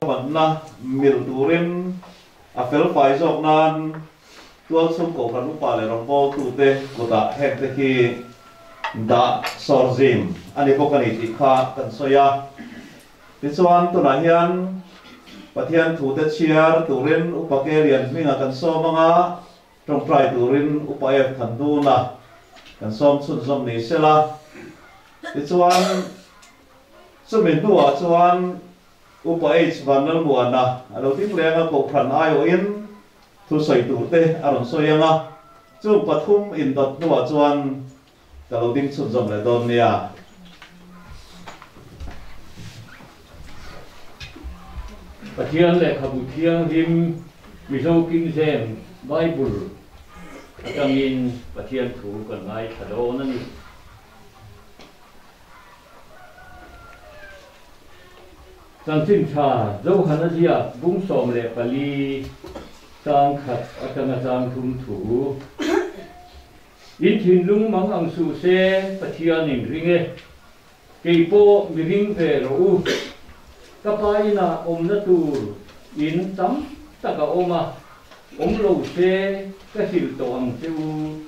Hmanna mil turin a felfai zawk nan tualchhung kohhran upa leh rawngbawltute kutah hengte khi dah sawr zim a ni bawk a ni tih kha kan sawi a. Tichuan tunah hian Pathian thute chhiar turin Upa Kelian hminga kan sawm anga tawngtai turin Upa F Thanduna kan sawm chhunzawm ni sela. Tichuan chumi hnuah chuan Upa H Vanlalmuana a lo ding leng a, Kohhran aiawhin thusawi turte a rawn sawi ang a, chung pathum indawt hnuah chuan ka lo ding chhunzawm leh dawn nia. Pathian lehkhabu thianghlim Mizo King James Bible atangin Pathian thu kan ngaithla dawn a ni. Chanchin tha Johana ziak bung 14 chang khat atanga chang thum thu. In thinlung mang ang suh se Pathian in ring e. Kei pawh mi ring ve rawh u. Ka pa inah awmna tur in tam tak a awm a, awm lo se ka hrilh tawh ang che u.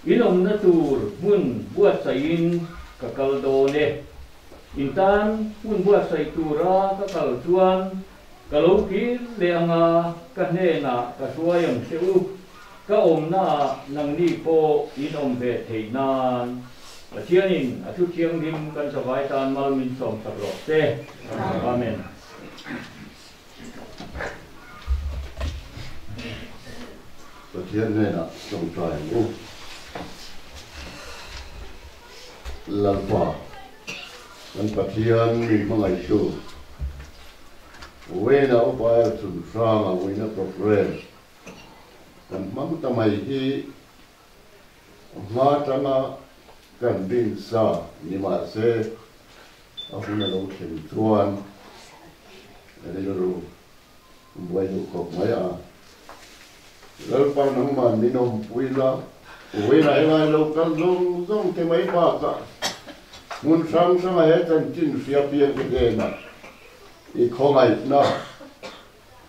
In awmna tur hmun buatsaihin ka kal dawn e. In tan hmun buatsaih tura ka kal chuan ka lo kir leh anga ka hnenah ka hruai ang che u. Ka awmnaah nangni pawh in awm ve theih nan Pathianin a thu thianghlim kan zavai tan mal min sawmsak rawh se. Amen. Pathian hnenah tawngtai ang u. Lalpa, kan Pathian min hmangaihtu, Wena upa er chun hranga Wena programme kan hmang ta mai hi hma tanga kan rin sa ni mahse a hun a lo thleng chuan rilru buai duh khawp mai a. Lalpa nangmah min awmpui la, vawilah i ngai lo kal zawng zawng te mai bakah hmun hrang hranga he chanchin hria piang te hnenah i khawngaihna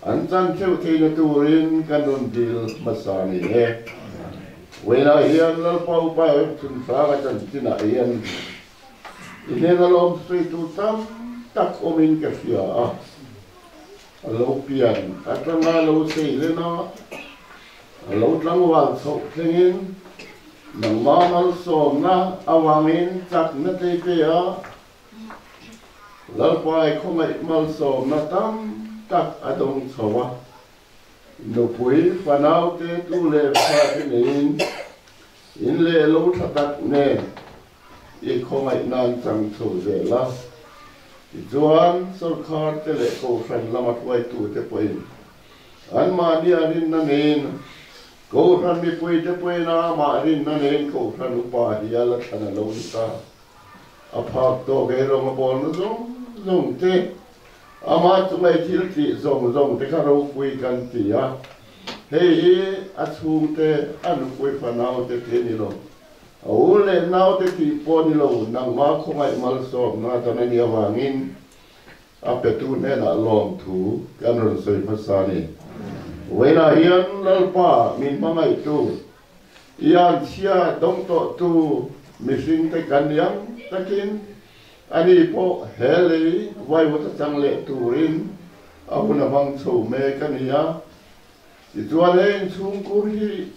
an chan theuh theihna turin ka nun dil hmasa ni e. Vawilah hian Lalpa upa chhun hranga chanchinah hian I hnena lawm sawitu tam tak awmin ka hria a, a lo pian atanga lo sei len a, a lo tlangval chhoh thlengin nangmah malsawmna avangin chakna te pe a, Lalpai khawngaih malsawmna tam tak a dawng chho a, nupui fanau te tu leh fa te neiin in leh lo tha tak nen I khawngaih nan chang chho zel a. Tichuan, sorkar te leh kohhran lama hruaitute pawhin anmahni a rinna neiin, kohhran mipuite pawhin a amah rinna neiin kohhran upa hi a la thlan a lo ni ta. A phak tawk eirawng a bawlna zawng zawng te, amah chunga i thil tih zawng zawng te kha ropui kan ti a. Hei hi a chhungte, a nupui fanaute te ni lo. A u leh naute tih pawh ni lo, nangmah khawngaih malsawmna dan a nih avangin a petu hnenah lawmthu kan rawn sawi hmasa a ni. Vawiinah hian Lalpa min hmangaihtu, i anchhia dawng tawhtu mihringte kan ni ang takin ani pawh he lei vaivut a chang leh turin a hun a hmang chho mek a ni a. Tichuan heng chhungkur hi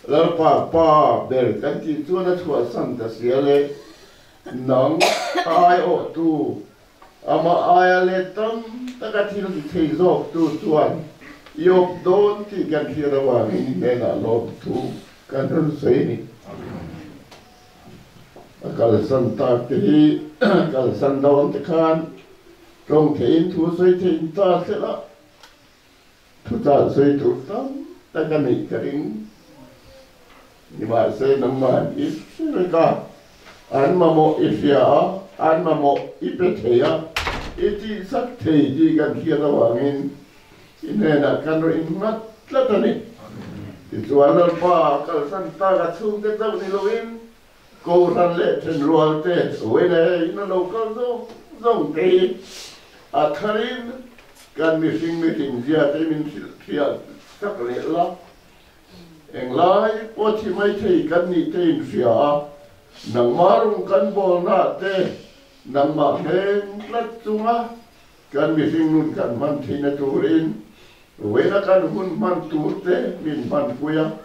Lalpa pa ber kan tih chuan a chhuahsan ta sia le, nang a aiawhtu, amah aia let tam taka thil ti thei zawktu chuan i awp dawn tih kan hriat avangin i hnenah lawmthu kan rawn sawi a ni. A kalsan tak te hi kalsan dawn te khan tawng theihin thu sawi theihin ta sela, Thuchah sawi tur tam tak a neih ka ring. Nimahse nangmah i hre vek a, an mamawh i hria a, an mamawh i pe thei a, i tihsak thei tih kan hriat avangin i hnenah kan rawn innghat tlat a ni. Tichuan Lalpa kalsan tak a chhungte chauh ni loin Kohhran leh thenrual te, Wele in a lo kal zawng zawng te hi a tharin. Kan mihring mihring zia te min hrilh hriat sak leh la. Englai pawh thi mai thei kan nih te inhria a, nangmah rawng kan bawlna te nangmah hleng tlat chunga kan mihring nun kan hman theihna turin vawiina kan hun hman tur te min hmanpui a,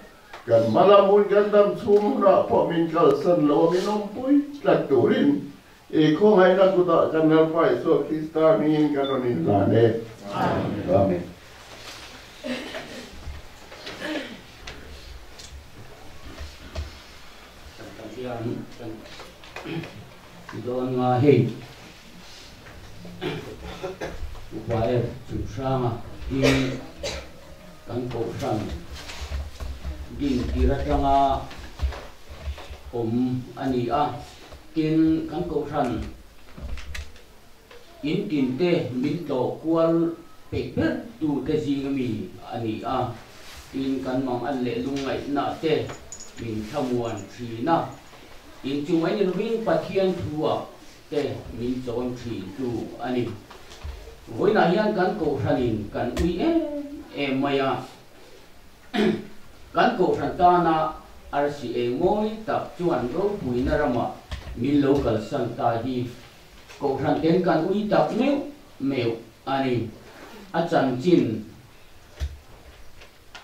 kan hmalam hun kan dam chhung hunah pawh min kalsan lo a min awmpui tlat turin I khawngaihna kutah kan Lalpa Isua Krista hmingin kan rawn inhlan e. Amen. Kan tan hian kan ti dawn nga hei Upa F Chhunhranga hi kan kohhran din tir atanga awm a ni a. Tin, kan kohhran in tin te min tlawh kual peih ber tu te zing ami a ni a, tin kan mang an leh lungngaihna te min thlamuan thin a, in chung a inring Pathian thu ah te min chawn thin tu a ni. Vawiinah hian kan kohhran in kan ui em em mai a. Kan kohhran tana arsi eng mawi tak chuan ropuina ramah min lo kalsan ta hi kohhran ten kan ui tak meuh meuh a ni. A chanchin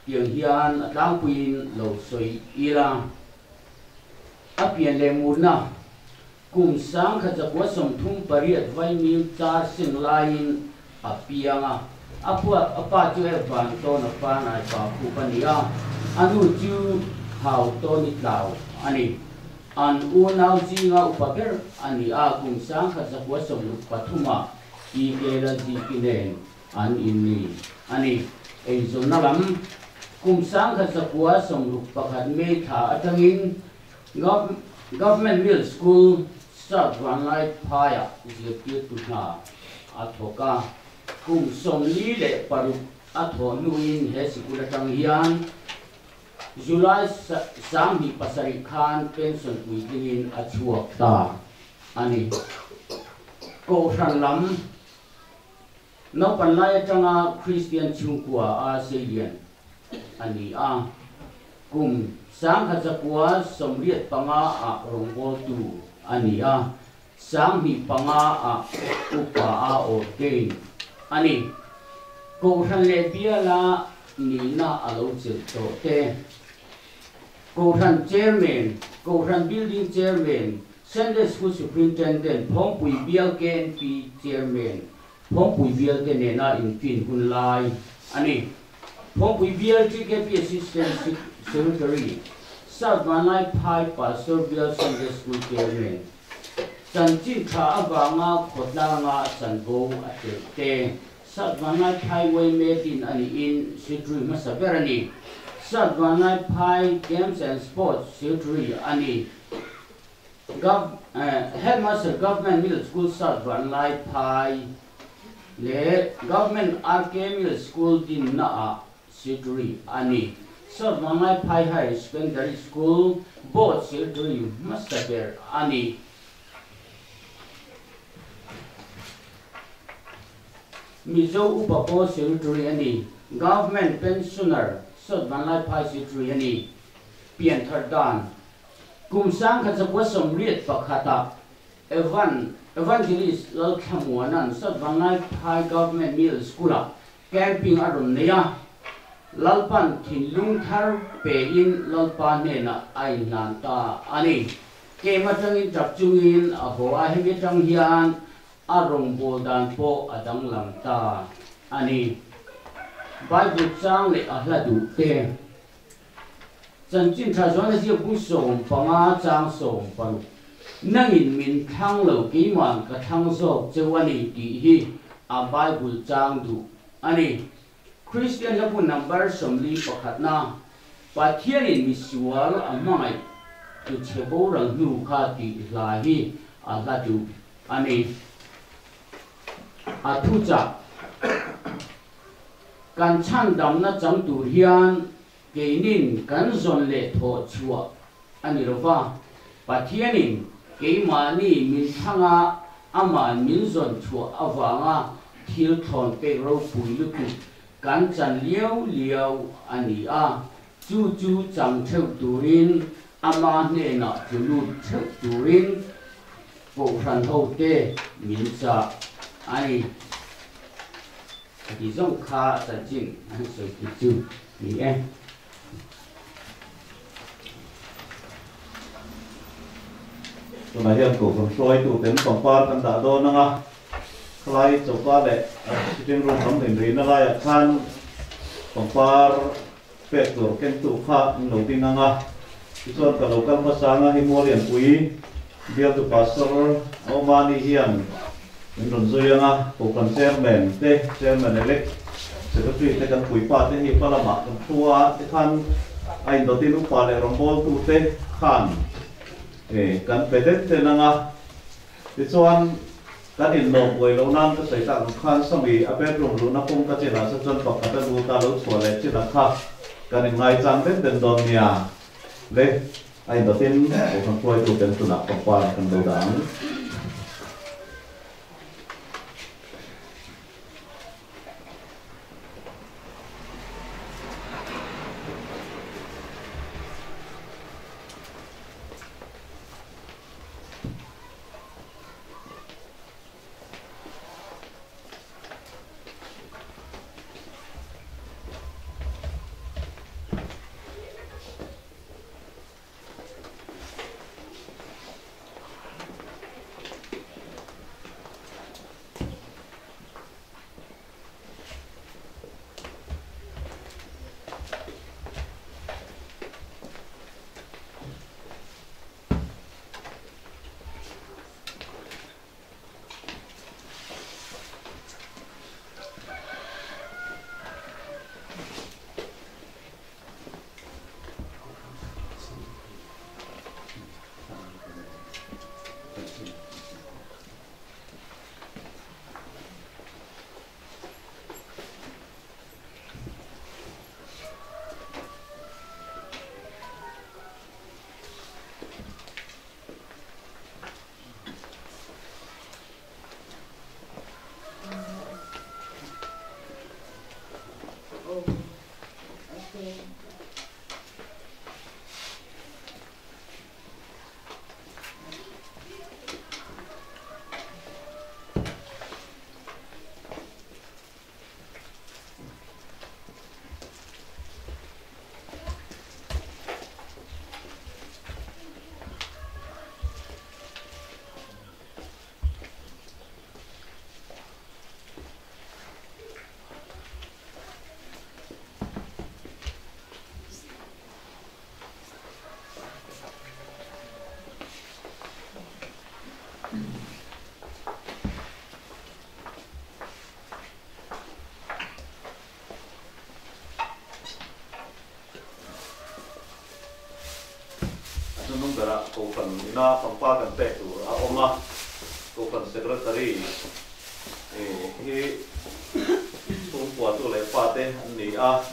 tiang hian a tlangpuiin lo sawi ila. A pian leh murna kum 1938 vaimim char sing laiin a piang a, a pua a pa chu e van tawn a pa nai pa khup a ni a, a nu chu hau tawn i tlau a ni. An unau zinga upa ber a ni a, kum 1963 ah TK Lalziki nen an inni a ni. Eizawnna lam kum 1961 May thla atangin Government Middle School South Vanlai phaiah zirtirtu hna a thawk a, kum 46 a thawh hnuin he sikul atang hian July 2007 khan pension puitlingin a chhuak ta a ni. Kohhran lam naupan lai atanga Kristian chhungkua a seilian a ni a, kum 1985 ah rawngbawltu a ni a, 2005 ah upa a ordain a ni. Kohhran leh biala nihna a lo chelh tawh te. Kohhran Chairman, Kohhran Building Chairman, Sunday School Superintendent, Phawngpui Bial KNP Chairman, Phawngpui Bial te nena infin hun lai a ni. Phawngpui Bial TKP Assistant Secretary, South Vanlai Phai Pastor Bial Sunday School Chairman, Chanchin tha avanga khawtlanga chanvo a chelh te. South Vanlai Phai Uaime din a niin Secretary hmasa ber a ni. South Vanlai Phai Games and Sports Secretary a ni. Gov Headmaster Government Middle School South Vanlai Phai leh Government RK Middle School dinna ah Secretary a ni. South Vanlai Phai Higher Secondary School Board Secretary hmasa ber a ni. Mizo Upa Pawl Secretary a ni. Government Pensioner South Vanlai Phai Secretary a ni. Pianthar dan kum 1981 ah Evan Evangelist Lalthlamuanan South Vanlai Phai Government Middle School ah camping a rawn nei a, Lalpan thinlung thar pein Lalpa hnenah a inhlan ta a ni. Kem atangin tap chungin a haw a, hemi atang hian a rawngbâwl dan pawh a danglam ta a ni. Bible chang leh a hla duh te. Chanchin tha chuan a ziak bung 15 chang 16, Nangin min thlang lo keima'n ka thlang zawk cheu a ni tih hi a Bible chang duh a ni. Kristian hlabu number 41 na Pathianin misual a hmangaih tu chhe boral hnu kha tih hla hi a hla duh a ni. A thuchah kan chhandamna chang tur hian keinin kan zawn leh thawh chhuah a ni lova, Pathianin keimahni min thlanga aman min zawn chhuah avanga thil thlawn pek ropui lutuk kan chan liau liau a ni a, chu chu chang theuh turin ama hnenah tlu lut theuh turin Kohhran hote min chah a ni. A ti zawng kha chanchin an sawi tih chu ni e. Tunah hian Kohhran hruaituten pangpar kan dah dawn ang a, khalai choka leh sitting room lam inrihna laiah khan pangpar pek tur kengtu kha an lo ding ang a. Tichuan ka lo kal hmasa ang a, hi Mualianpui bialtu Pastor Aumani hian min rawn zui ang a, Kohhran Chairman te, Chairman Elect, Secretary te kan puipa te hi hma lamah kan thu a, tikhan a indawtin upa leh rawngbawltute khan kan pe det den ang a. Tichuan, kan inlawm buai lo nan ka sawi tak ang khan Sami a bedroom luhna kawngka chinah sa chuan pakhat a lut a, lo chhuah leh chinah kha kan inngaichang den den dawn nia le. A indawtin Kohhran hruaitu ten tunah pangpar kan lo dah ang. A hnunung berah Kohhran ina pangpar kan pek tur a awm a, Kohhran Secretary hi chhungkuatu leh pate an ni a,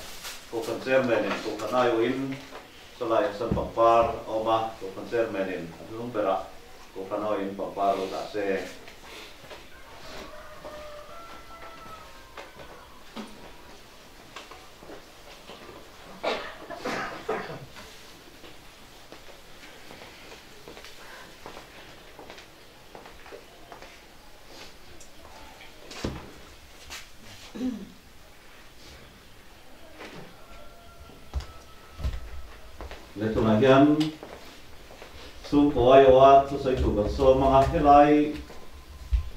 Kohhran Chairman in Kohhran aiawhin Salai Hassan pangpar a awm a, Kohhran Chairman in a hnunung berah Kohhran aiawhin pangpar lo dah se. Le tunah hian chhungkaw aiawha thusawi tur kan sawm ang a, helai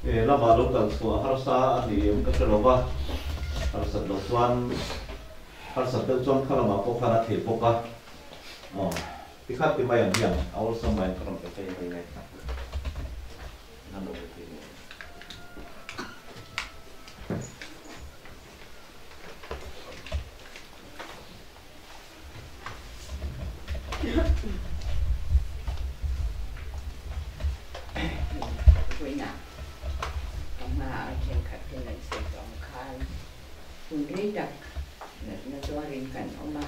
lamah lo kal chhuah harsa a ni em ka hre lo va, harsat loh chuan harsat deuh chuan kha lamah pawh khan a thei bawk a, aw tikhat ti mai ang hian a awlsam mai ang ka rawn pe phei mai nge an lo pe phei mai. Vawiinah ka hmaah thenkhat ten an sawi tawh ang khan hun rei tak natna tuarin kan awm a,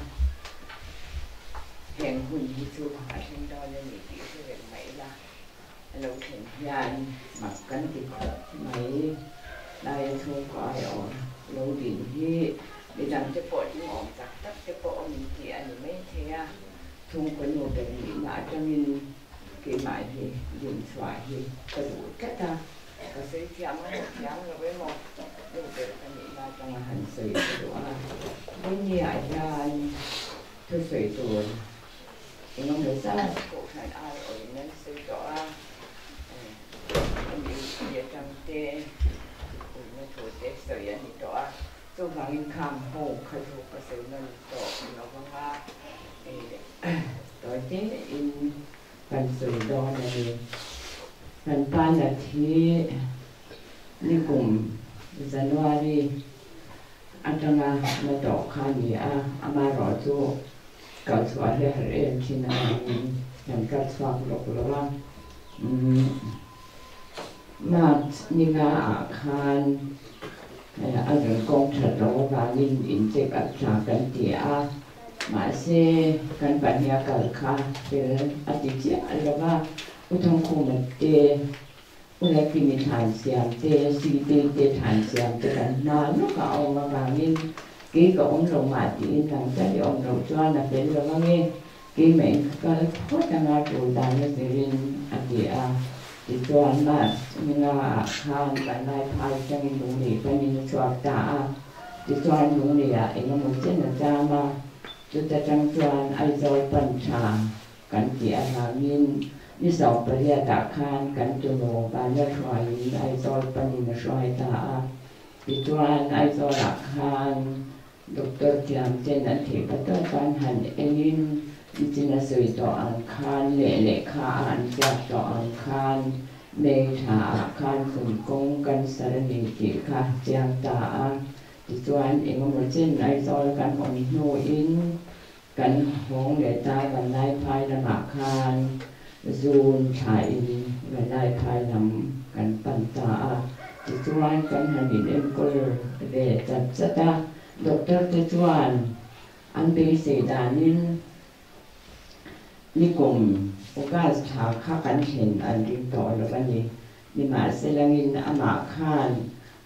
heng hun hi chu a thleng dawn a ni tih hre reng mah ila a lo thlen hian mak kan ti khawp mai. Laia chhungkaw aiawh lo din hi midangte pawh hlimawm tak tak te pawh awm in tih a ni maithei a, chhungkaw nu ber nihna atangin keimah hi din chhuah hi ka duh tlat a, ka sawi thiam emaw thiam lo emaw nu ber ka nihna atanga han sawi ka duh a, Vawini-ah hian thusawi tur Engemaw zat kohhran aiawhin an sawi tawh a, NUP atang te uina thu te sawi a ni tawh a, chuvangin khang ho kha chu ka sawi nawn tawh lo vang a, tawi tein kan sawi dawn a ni. Kan pa nat hi nikum January atanga na tawh kha a ni a, amaherawhchu Kal chhuah hi a harh em thin avangin kan kal chhuak lawk lo a. March ni nga ah khan a rawn kawng that loh avangin in check up tha kan ti a, mahse kan pahniha kal kha fel a ti chiah lo va, U Thangkhuma te, U Lakimi thlan siam te, Sitei te thlan siam te kan hma lawkah a awm avangin Kei ka awm lo mah tiin nang tal i awm loh chuan a fel lo ang e, keimah in ka kal phawt anga tul dan a zirin a ti a. Tichuan March ninga ah khan Vanlai phai atangin Lunglei panin a chhuak ta a. Tichuan Lunglei ah eng emaw chen a cham a, chuta tang chuan Aizawl pan tha kan tih avangin ni 18 ah khan kan tunu Vanla hruaiin Aizawl panin a hruai ta a. Tichuan, Aizawlah khan Doctor thiam ten an theih pa tawk an han engin nichin a sawi tawh ang khan leh lehkha a an ziak tawh ang khan May thla ah khan kum kawng cancer a ni tih kha chiang ta a. Tichuan, engemaw chen Aizawl kan awm hnuin kan hawng leh ta Vanlaiphai lamah khan June thla in Vanlaiphai lam kan pan ta a, tichuan kan han in enkawl ve chat chat a, doctor te chuan an beisei danin nikum August thla kha kan thlen an ring tawh lo a ni, nimahselangin amah khan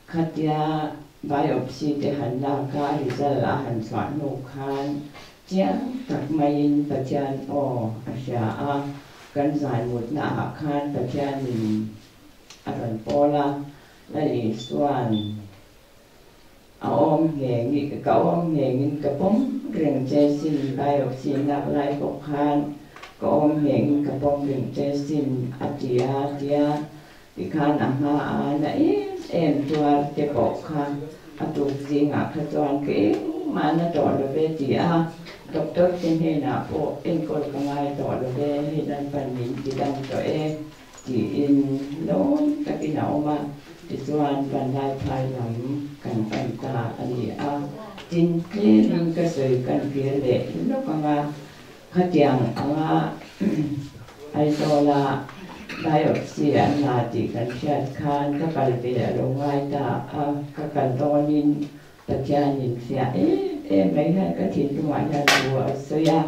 Khatia biopsy te han lak a, result a han chhuah hnu khan chiang tak maiin Pathian aw a hria a, kan zai mutna ah khan Pathianin a rawn pawl a, Lal Isua'n a awm ngheng ka awm nghengin ka pawm reng che sin biopsy lak lai pawh khan ka awm nghengin ka pawm reng che sin a ti a tia Tikhan a hma a na em em tuar te pawh kha a tuk zingah kha chuan ka engmah na tawh lo ve ti a, doctor te hnenah pawh enkawl ka ngai tawh lo ve, hei Lalpan min ti dam tawh e tiin lawm takin a awm a, tichuan vanlai phai lam kan pan ta a ni a, tin tlemin ka sawi kan kir leh lawk ang a. Khatiang anga Aizawla biopsy an la tih kan hriat khan ka kal ve a lo ngai ta a, ka kal dawnin Pathianin fiah em em mai hian ka thinlungah hian thu a sawi a,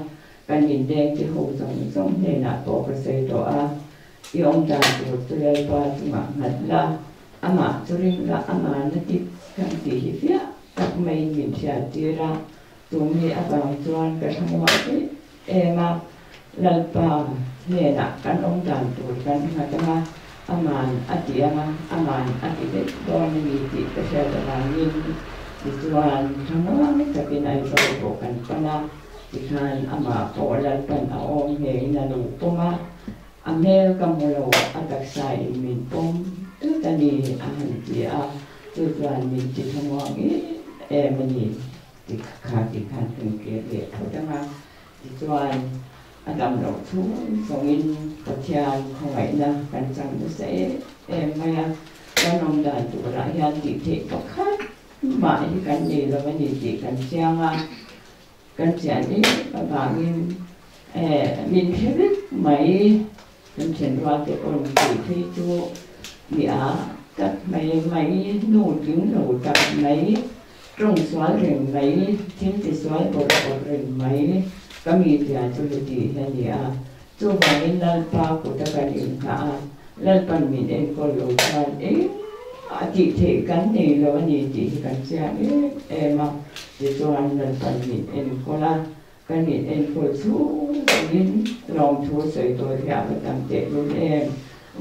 kan inleng te ho zawng zawng hnenah pawh ka sawi tawh a, i awm dan tur chu Lalpa chungah nghat la, amah chu ring la, amah na dik kan tih hi fiah tak maiin min hriattir a, Tumi avang chuan ka thlamuah em em a, Lalpa hnenah kan awm dan tur kan nghat ang a, aman a ti ang a, aman a ti vek dawn a ni tih ka hriat avangin tichuan thlamuang takin Aizawl pawh kan pan a, tikhan amah pawh Lalpan a awm ngeiin a lo pawm a, a hmel ka hmu lo, a taksa in min pawm tlat a ni a han ti a, chu chuan min ti thlamuang em em a ni. Ti kha ti khan kan kir leh phawt ang a, tichuan a dam loh chhung zawngin Pathian khawngaihna kan chang nasa em em mai a, kan awm dan turah hian tih theih pakhat mah hi kan nei lo a ni tih kan chiang a, kan chian em avangin min hre vek mai. Kan thenrual te pawn tih phei chu mi a tak mai mai, nu tling lo tak mai, tawng sual reng mai, thil ti sual bawrh bawrh reng mai ka mi tia chu heti hi a ni a. Chuvangin Lalpa kut a kan inghah a, Lalpan min enkawl lo chuan engmah A tih theih kan nei lo a ni tih hi kan chiang em em a. Tichuan Lalpan min enkawl a, kan in enkawl chhung chungin lawmthu sawi tur hi a va tam tehlul em.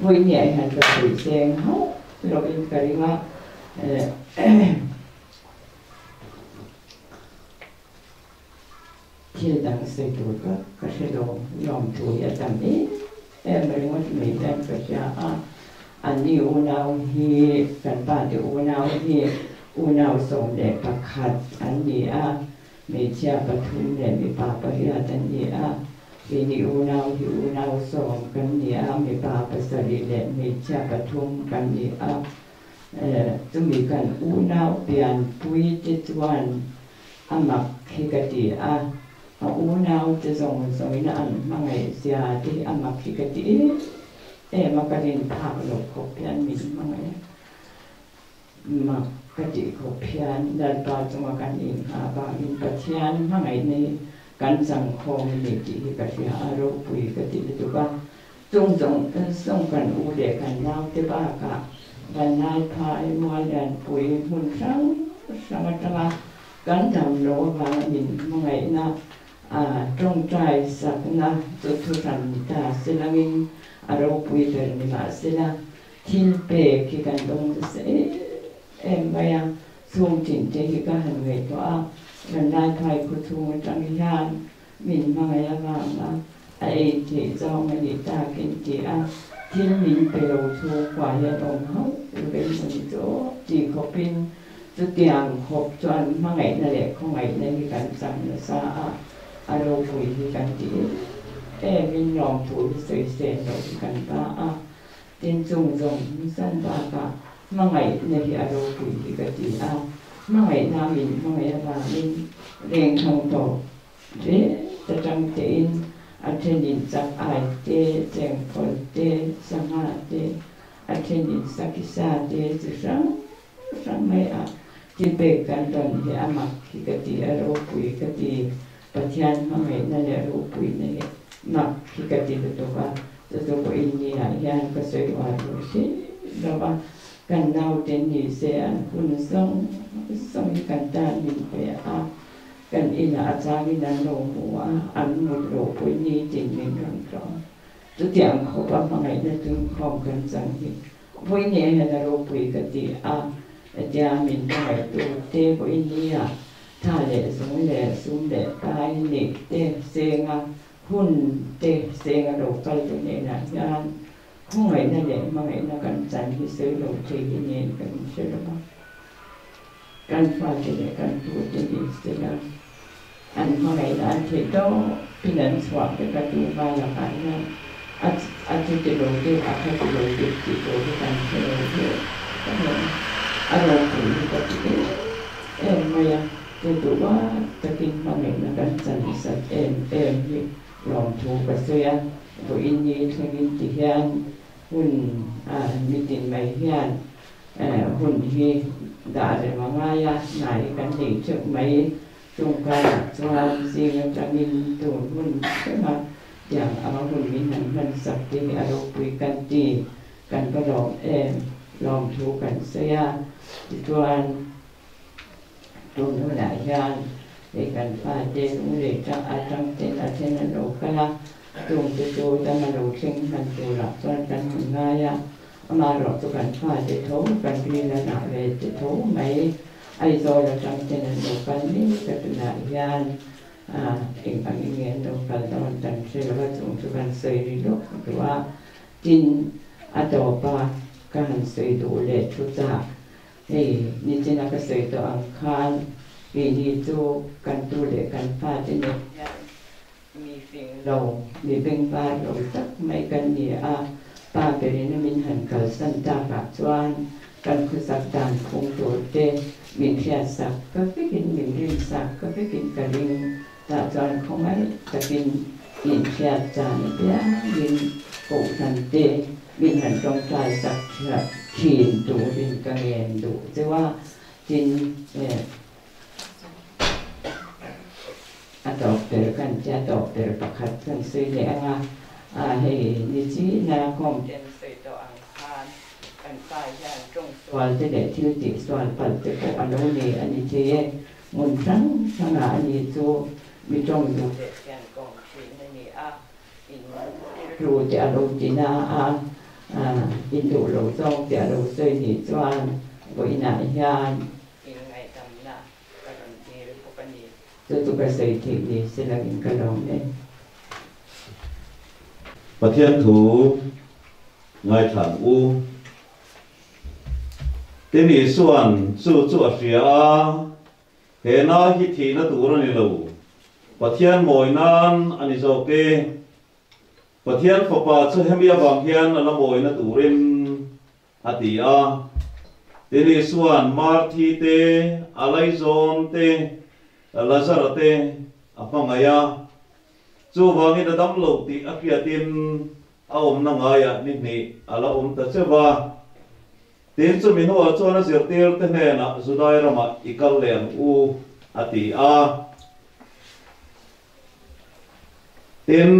Vawinia hian ka sawi seng hauh lovin ka ring a. Thil dang sawi tur ka ka hre lo, lawmthu hi a tam em em ringawt mai hian ka hria a, anni unau hi kan pa te unau hi unau 11 an ni a, hmeichhia pathum leh mipa pariat an ni a, keini unau hi unau sawm kan ni a, mipa pasarih leh hmeichhia pathum kan ni a, chumi kan unau pianpui te chuan A mak hi ka ti a, a unau te zawng zawngin an hmangaih zia te hi a mak hi ka ti em em a, ka rin phak loh khawp hian min hmangaih a, mak ka tih khawp hian Lalpa chunga kan inghah vangin Pathian hmangaihna hi kan changkhawm a ni tih hi ka hria a, ropui ka ti lutuk a, chung zawng zawng kan u leh kan naute bakah Vanlaiphai, Muallianpui hmun hrang hrang atanga Kan dam lo avanga min hmangaihna a tawngtai sakna chu thuhran ni ta silangin a ropui ber ni mahsela thil pek hi kan dawng nasa em em mai a, chhung tinte hi ka han ngaihtuah a, Vanlaiphai khawchhung atang hian min hmangaih avanga a ei theih zawng a nih takin ti a, thil min pe lo chhungkua hian awm hauh lovin a ni chu tih khawpin chutiang khawp chuan hmangaihna leh khawngaihna hi kan chang nasa a, a ropui hi kan ti em emin lawmthu hi sawi sen loh hi kan ba a, tin chung zawng zawng bakah hmangaihna hi a ropui hi ka ti a, hmangaihna min hmangaih avangin rengthang tawp Hle ta tang tein a thenin chak ai te, chengkawl te, sangha te, a thenin sakisa te chi hrang hrang mai a thilpek kan rawn hi a mak hi ka ti, a ropui ka ti, Pathian hmangaihna leh ropuina hi mak hi ka ti lutuk a, chu chu pawhin ni ah hian ka sawi uar lo hrim lo va, kan naute ni se an hun zawng zawng hi kan tan min pe a. Kan inah a changin an lo hmu a, an mut lo pawh nitin min rawn tlawm. Chutiang khawpa hmangaihna tungkhawm kan chang hi vawiin hian a ropui ka ti a, hetia min hmangaihtu te vawiin nia tha leh zung leh sum leh pai nih te senga hun te senga lo kal te hnenah hian khawngaihna leh hmangaihna kan chan hi sawi lo thei hi nen kan inhre lo va. Kan fate leh kan tute hi sela an hmangaihna an theih tawpin an chhuah vek a, tuma lakah hian a a chuti lo deuh a kha ti lo deuh tih tur hi kan hre lo hle em a, a ropui hi ka ti em em mai a, chu duh takin hmangaihna kan chan sat em em hi lawmthu ka sawi a, vawiin ni thlengin ti hian hun a mitin mai hian Hun hi dah rem a ngai a, hnai kan nei teuh mai. Tawngkaiah chuan zing atangin tun hun thlenga tiang anga hun min han hmansak te hi a ropui kan ti, kan va lawm em, lawmthu kan sawi a. Tichuan tun hunah hian hei kan fate lunglei atang ten a then an lo kal a, chungte chu dama lo thleng hman turah chuan kan han ngai a. Amaherawh chu kan fate tho, kan ril a nah ve te tho mai. Aizawl atang ten an lo kal mek a, tunah hian eng ang in nge an lo kal dawn kan hre lo a, chung chu kan sawi ri lawk duh a. Tin, a tawp a ka han sawi duh leh thu chak, hei nichina ka sawi tawh ang khan keini chu kan tu leh kan fate nen hian Mi fing lo, mi bengvar lo tak mai kan ni a, pa berin a min han kalsan takah chuan kan khawsak dan phung tur te min hriatsak ka vekin min rinsak ka vekin ka ring tah chuan khawngaih takin inhriat chan apiangin kohhran te min han tawngtai sak thin turin ka ngen duh cheu a, tin A tawp ber kan tia tawp ber pakhat kan sawi leh ang a, a hei ni china khawm ten sawi tawh ang khan kan pa hian tawng. Tawng sual te leh thil tih sual palh te pawh a lo nei a ni thei e. Hmun hrang hrangah a ni chu mi tawng duh leh thian kawm thin a ni a, in rilru te a lo ti na a, in duh lo zawng te a lo sawi nih chuan vawiinah hian inngaidamna ka rawn dil bawk a ni. Chu chu ka sawi theih ni se langin ka lawm e. Pathian thu Ngaithla ang u. Tin Isua'n chu chu a hria a, He na hi thihna tur a ni lo, Pathian mawi nan a ni zawk e. Pathian Fapa chu hemi avang hian a la mawina turin a ti a. Tin Isua'n Marthi te, a laizawn te, Lazara te a hmangaih a. Chuvangin a dam lo tih a hriatin a awmna ngaiah ni hnih a la awm ta cheu va. Tin, chumi hnuah chuan a zirtirte hnenah Judai ramah i kal leh ang u, a ti a. Tin,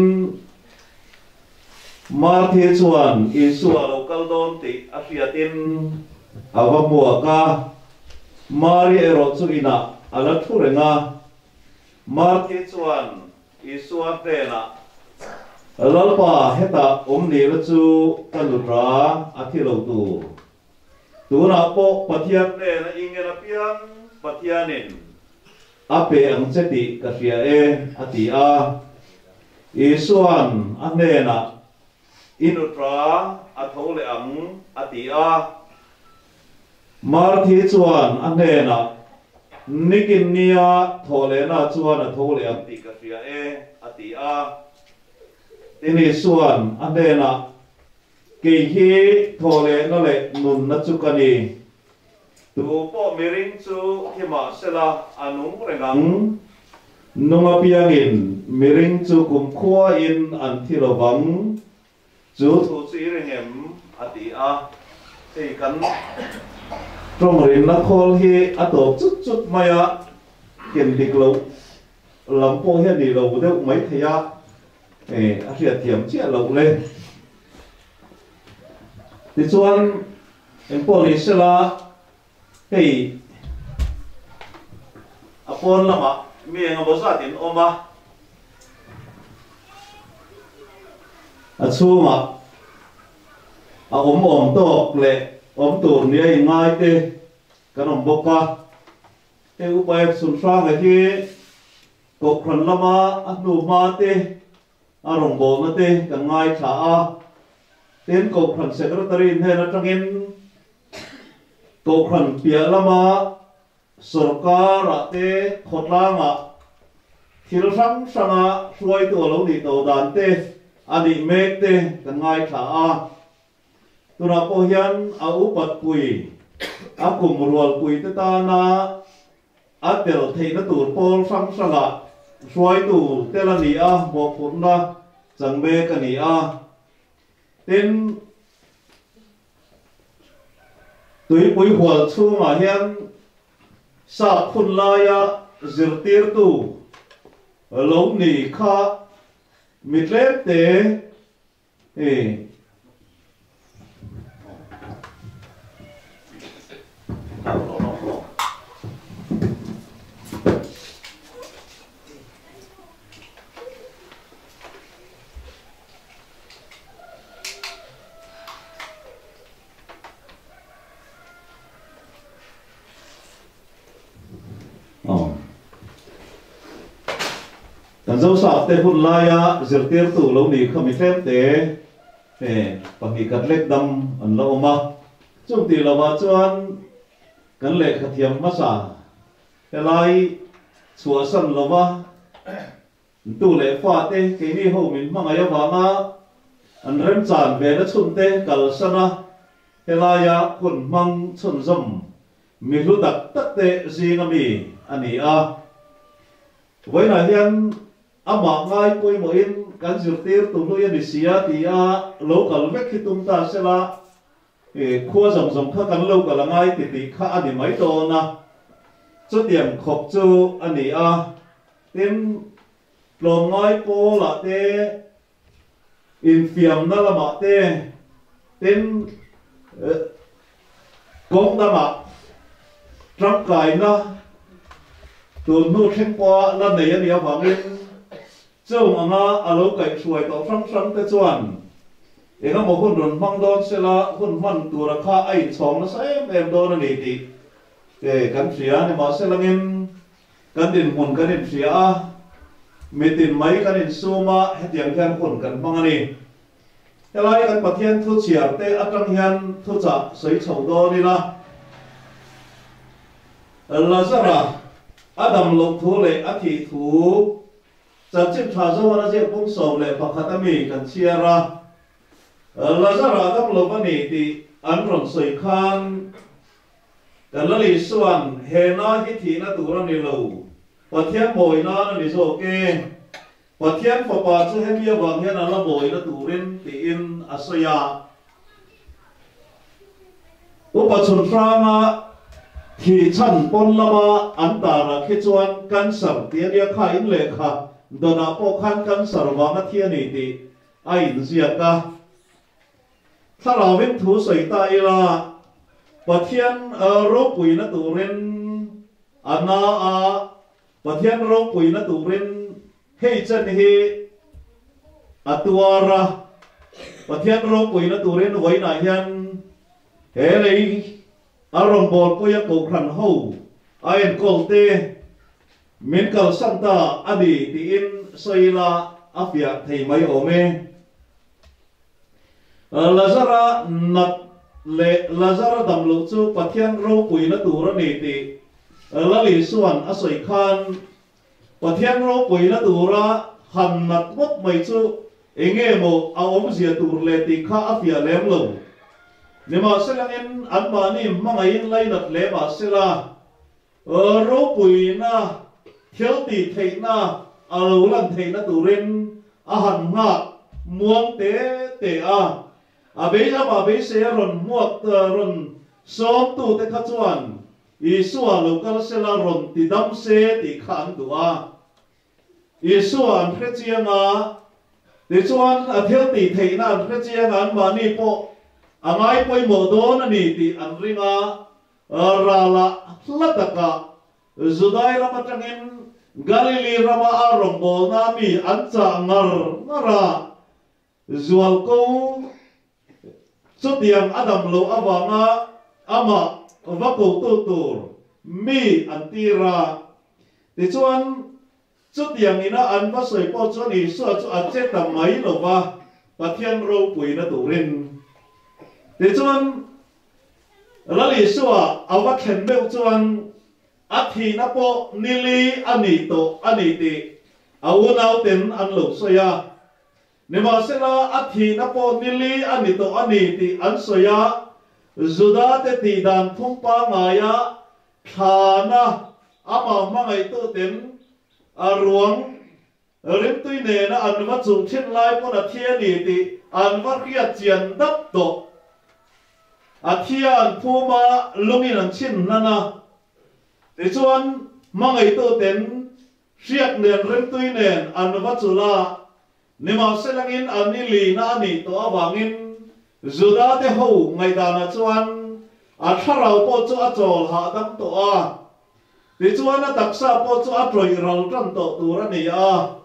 Marthi chuan Isua lo kal dawn tih a hriatin a va hmuak a, Mari erawh chu inah a la thu reng a. Marthi chuan Isua hnenah, Lalpa, hetah awm nihna chu ka nutra a thi lo tur. Tunah pawh Pathian hnena i ngen apiang Pathianin a pe ang che tih ka hria e, a ti a. Isua'n a hnenah, I nutra a tho leh ang, a ti a. Marthi chuan a hnenah, Nikin nia thawh lehna chuan a tho leh ang tih ka hria e, a ti a. Tin Isua'n a hnenah, Kei hi thawh lehna leh nunna chu ka ni. Tu pawh miring chu thi mah sela a nung reng ang. Nung apiangin miring chu kumkhuain an thi lo vang. Chu thu chu i ring em? a ti a. Hei kan tawng rinna khawl hi a tawp chut chut mai a, ken dik loh lam pawh hi a ni lo deuh mai thei a, a hriatthiam chiah loh le. Tichuan, engpawh ni sela hei a pawn lamah mi engemaw zat in awm a, a chhungah a awm awm tawk leh awm tur nia inngai te kan awm bawk a. Hei Upa Epson Hranga hi Kohhran lama a hnu hma te a rawngbawlna te kan ngaithla a, tin Kohhran Secretary hnen atangin Kohhran piah lama sawrkarah te khawtlangah thil hrang hranga hruaitu a lo nih to dan te a nih mek te kan ngaithla a. Tunah pawh hian a upat pui, a kum rualpui te tana A tel theihna tur pawl hrang hrangah hruaitu tel a ni a, mawhphurhna chang mek a ni a. Tin, tuipui hual chhungah hian sap hun laia zirtirtu lo ni kha mi tlemte Hei. Kan Zosap te hun laia zirtirtu lo ni kha mi tlem te pahnih khat lek dam an la awm a. Chung tih lovah chuan kan lehkha thiam hmasa helai chhuahsan lova tu leh fate keini ho min hmangaih avanga an remchan ve na chhunte kalsan a helaia hun hmang chhunzawm mi hlu tak tak te zinga mi a ni a. Vawiinah hian amah ngai pawimawhin kan zirtir tu hlui a ni si a ti a, lo kal vek hi tum ta sela, khua zawng zawng kha kan lo kal a ngai ti tih kha a ni mai dawn a, chutiang khawp chu a ni a. Tin, tlawmngai pawlah te, infiamna lamah te, tin, Kawng dangah tangkaina tun hnu thleng pawha la nei a nih avangin chung anga a lo kaihhruai tawh hrang hrang te chuan engemaw hun rawn hmang dawn sela hun hman tura kha a inchhawng nasa em em dawn a ni tih te kan hria a ni. Mahselangin kan dinhmun kan inhria a, mitin mai kan insum a, hetiang hian hun kan hmang a ni. Helai kan Pathian thu chhiar te atang hian thuchah sawi chho dawn ila, Lazara a dam loh thu leh a thih thu chanchin tha zo an a ziak pung 11 a mi kan chhiar a, Lazara a dam lo a ni tih an rawn sawi khan kan Lal Isua'n he na hi thihna tur a ni lo, Pathian mawi nan a ni zawk e. Pathian Fapa chu hemi avang hian a la mawina turin tiin a sawi a. Upa Chhunhranga thih chhan pawn lama an tarah khi chuan cancer tih a nia kha in lehkha dawnah pawh khan cancer vanga thi a ni tih a inziak a. Thlarauin thu sawi ta ila Pathian ropuina turin a na a. Pathian ropuina turin hei chen hi a tuar a, Pathian ropuina turin vawiinah hian he lei a rawngbawlpuia kohhran ho a enkawl te min kalsan ta a ni tiin sawi ila a fiah thei mai awm e. Lazara nat leh Lazara dam loh chu Pathian ropuina tur a ni tih Lal Isua'n a sawi khan, Pathian ropuina tura han nat ngawt mai chu enge maw a awmzia tur le tih kha a fiah lem lo. Nimahselangin anmahni hmangaihin lainat hle mahsela, Ropuina thil tih theihna a lo lan theihna turin a han nghak muang te te a. A bei lamah beisei a rawn hmuak rawn sawmtute kha chuan Isua lo kal sela rawn ti dam se tih kha an duh a. Isua an hre chiang a, tichuan a thil tih theihna an hre chiang a, anmahni pawh a ngai pawimawh dawn a ni tih an ring a. Rala hla takah Judai ram atangin Galili rama a rawngbawlna mi an chah ngar ngar a, zualko chutiang a dam loh avanga amah va kotu tur mi an tir a. Tichuan, chutiang ina an va sawi pawh chuan Isua chu a che ta mai lo va, Pathian ropuina turin. Tichuan, Lal Isua a va thlen meuh chuan a thihna pawh nili a ni tawh a ni tih a unauten an lo sawi a. Nimahsela, a thihna pawh nili a ni tawh a ni tih an sawi a, Judate tihdan phung pangaia thlana amah hmangaihtuten a ruang Rimtui nena an va chulh thin lai pawn a thi a ni tih an va hriat chian dap tawh. A thia an phum a, lungin an chhin hnan a. Tichuan, hmangaihtu ten hriak nen rimtui nen an va chulh a, nimahselangin an i lina a nih tawh avangin Juda te ho ngaihdanah chuan a thlarau pawh chu a chawl hahdam tawh a. Tichuan a taksa pawh chu a tawih ral tan tawh tur a ni a.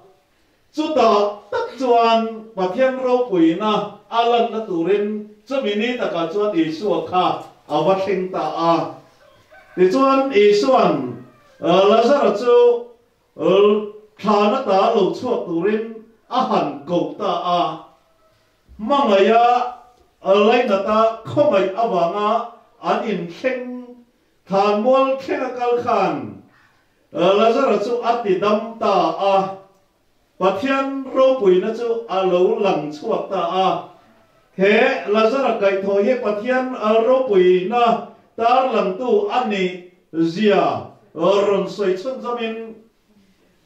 Chutah tak chuan Pathian ropuina a lanna turin chumi ni takah chuan Isua kha a va thleng ta a. Tichuan Isua'n Lazara chu thlan ata lo chhuak turin a han koh ta a. Hmangaih a lainata khawngaih avanga an inthleng Thlanmual thleng a kal khan Lazara chu a ti dam ta a, Pathian ropuina chu a lo lang chhuak ta a. He Lazara kaihthawh hi Pathian ropuina tarlangtu a nih zia rawn sawi chhunzawmin,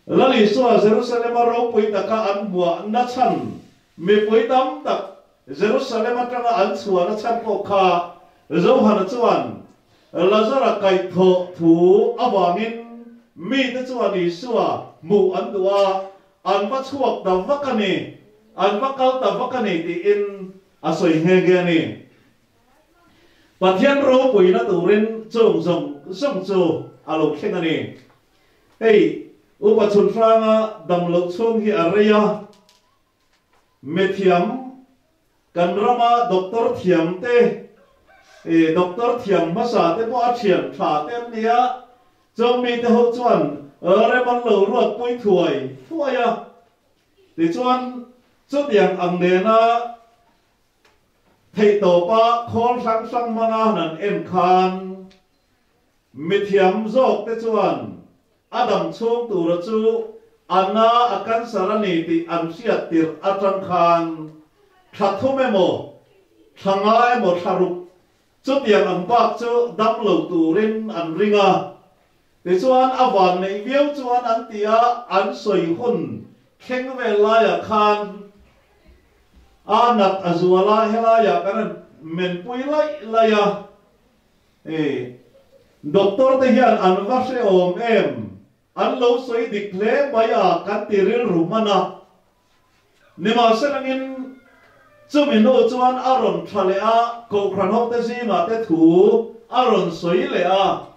Lal Isua Jerusalema ropui taka an hmuah nachhan mipui tam tak Jerusalem atanga an chhuahna chhan pawh kha Johana chuan Lazara kaihthawh thu avangin mite chuan Isua hmuh an duh a, an va chhuak ta vak a ni, an va kal ta vak a ni tiin a sawi nghe nghe a ni. Pathian ropuina turin chung zawng zawng chu a lo thleng a ni. Hei Upa Chhunhranga dam loh chhung hi a rei a, mithiam kan rama doctor thiam te, doctor thiam hmasa te pawh a thian tha te an ni a, chung mite ho chuan rem an lo ruat pui thuai thuai a. Tichuan chutiang ang nena theihtawpa khawl hrang hrang hmanga han an en khan mithiam zawk te chuan a dam chhung tura chu a na a cancer a ni tih an hriat tirh atang khan thla thum emaw, thla nga emaw, thla ruk chutiang ang bak chu dam lo turin an ring a. Tichuan a van neih viau chuan an ti a, an sawi hun thleng vel laiah khan a nat a zual a, helaiah kan han menpui laih laih a. Hei, doctor te hian an va hrehawm em? An lo sawi dik hle mai a kan ti rilru hman a. Nimahselangin chumi hnu chuan a rawn tha leh a, Kohhran hote zingah te thu a rawn sawi leh a.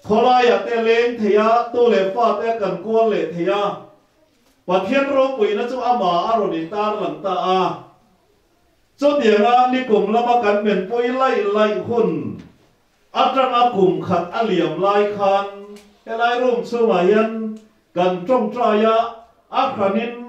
Khawlaiah te leng thei a, tu leh fate a kan kual leh thei a. Pathian ropuina chu amah a rawn intarlang ta a. Chutianga nikum lama kan menpui laih laih hun atanga kum khat a liam lai khan helai room chhungah hian kan tawngtai a, a hranin.